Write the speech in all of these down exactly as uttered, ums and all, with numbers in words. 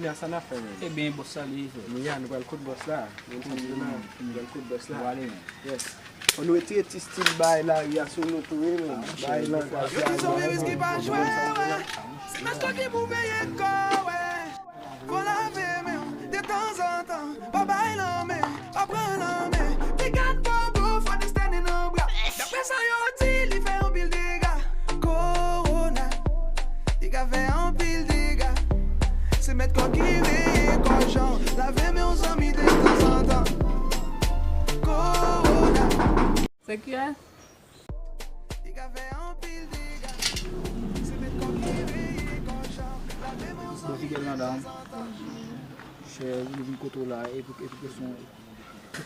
Kounya sa n ap fè, menm? Ebyen, bòs la li, frè. Kounya nou pral kot bòs la. Menm sa m di la, nou pral kot bòs la. Nou ale, menm. Yes. Fò nou retire ti stil bay lari a sou nou tou, wi, menm. Bay langaj la. Yo di se yon viris ki pa jwe, wè. Se mèt kò ki pou veye kò, wè. Fò lave men w detanzantan. Pa bay lanmen, pa pran lanmen. Piga bobo, fò desten nan bra. Daprè sa yo di, li fè anpil dega. Kowona, li ka fè anpil dega. Se mèt kò ki veye kò jan. Lave men w zanmi detanzantan. Kowona. Se kiyès? Li ka fè anpil dega. Se mèt kò ki veye kò jan. Lave men w zanmi detanzantan. Chè, nou vin kote w la, e pou, e pou kesyon.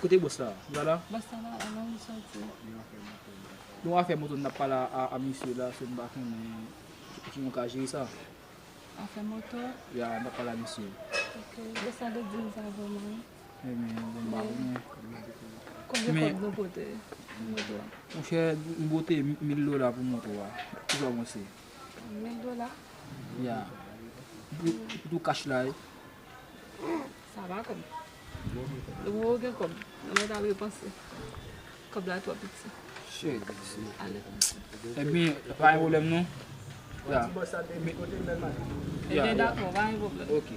Kote bòs la? Ou la la? Bòs la la, la, li sòti. Nou afè moto, n ap pale a, a misye la, se m pa konnen si nou ka jere sa. Afè moto? Ya, n ap pale a misye. Ok, bòs la te di m sa vrèman, wi. Ebyen, bon, m pa konnen. Konbyen kòb nou pote pou moto a? Monchè, nou pote mil dola pou moto a. Kisa w panse? Mil dola? Ya. Pou, pou tou kach la, wi. Sa pa kòb. Depi w gen kòb, nou mèt al repanse. Kòb la twò piti. Shit, mesye. Ale. Ebyen, pa gen pwoblèm non. Ya. Ebyen, dakò, pa gen pwoblèm. Ok.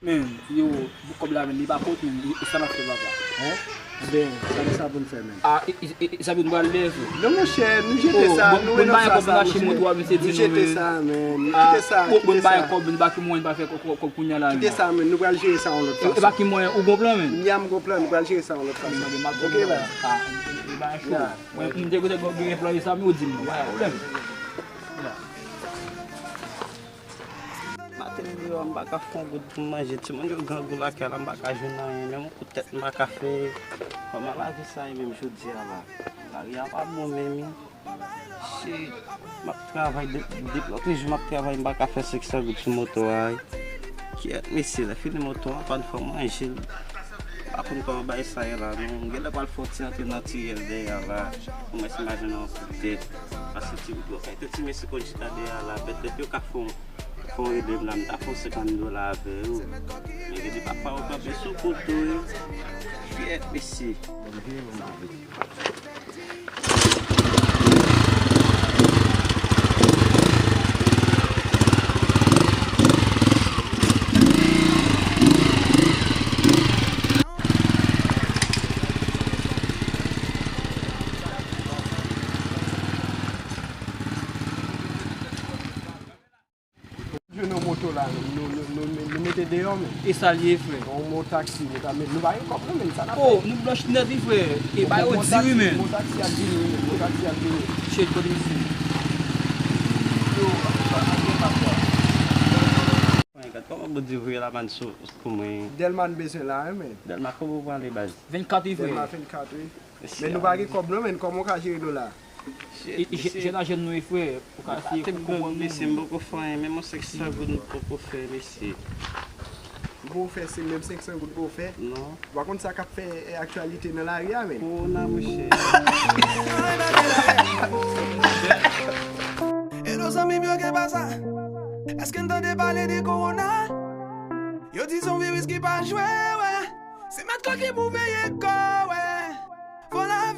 Men, yo, kòb la, men, li pa pot, men, e sa n ap fè, papa? Hein? Ben, sa nou sa pou n fè, men? Ah, e, e, e, sa pou n pral leve. Non, monchè, nou jete sa, nou renonse a sa, monchè. Nou jete sa, men. Nou kite sa, kite sa. Bon, bon, pa gen kòb, men, pa ki mwen pa fè kòb, kòb, kòb kounya la, men. Kite sa, men, nou pral jere sa yon lòt fason. E pa ki mwen, ou gon plan, men? M gon plan, nou pral jere sa yon lòt fason. Ok, baz. Ah, e, e, e pa cho. Mwen, m te kote gen plan sa, men ou di m, pa gen pwoblèm. Maten devan, m pa ka fè yon goud pou m manje. Timoun yo grangou lakay la, m pa ka jwenn anyen. Menm yon kout tèt m pa ka fè. Kòman lavi sa ye menm jodi a la? Lari a pa bon menm, wi. Shit. M ap travay de, depi lòt jou, m ap travay, m pa ka fè senk san goud sou moto a, wi. Kiyèt, mesye, lè fini moto a, pa n fè manje l. Pa konn kòman bagay sa ye la, non. M genlè pral fè yon ti antre nan tiyèl dèyè a la. Omwen si m pa jwenn yon kout tèt. Paske ti, yon kayite ti mesye konn chita dèyè a la. Petèt yo ka fè yon, fè yon ede m la. M ta fè yon senkant dola avè yo. Men gade papa yo kanpe sou kote yo. Kiyèt, mesye. Jwenn yon moto la, nou, nou, nou, nou, nou mete deyò, men. E sa l ye, frè? Yon mo taksi, nou ta met, nou pa gen kòb, non, men, sa n ap fè? Oh, nou blanch nèt, wi, frè. E ba yo di, wi, men. Mo taksi ap vini, wi, men. Mo taksi ap vini. Shit, kote misye? Yo, pa gen pa fwa. Mwen, gad kòman Bondye voye lamann sou, pou mwen. Dèlma n bezwen la, wi, men. Dèlma, kote w prale, baz? Vennkat, wi, frè. Dèlma vennkat, wi. Men nou pa gen kòb, non, men, kòman w ka jere dola? E, e, jèn a jèn nou ye, frè. Ou ka eseye konprann nou. Mesye, m poko fè anyen, menm yon senk san goud m poko fè, mesye. Ou poko fè, se menm senk san goud ou poko fè? Non. Ou pa konn sa k ap fè, e, aktyalite nan lari a, men. Kowona, monchè. Hello, zanmi m yo, gen pa sa? Èske n tande pale de kowona? Yo di se yon viris ki pa jwe, wè. Se mèt kò ki pou veye kò, wè. Fò la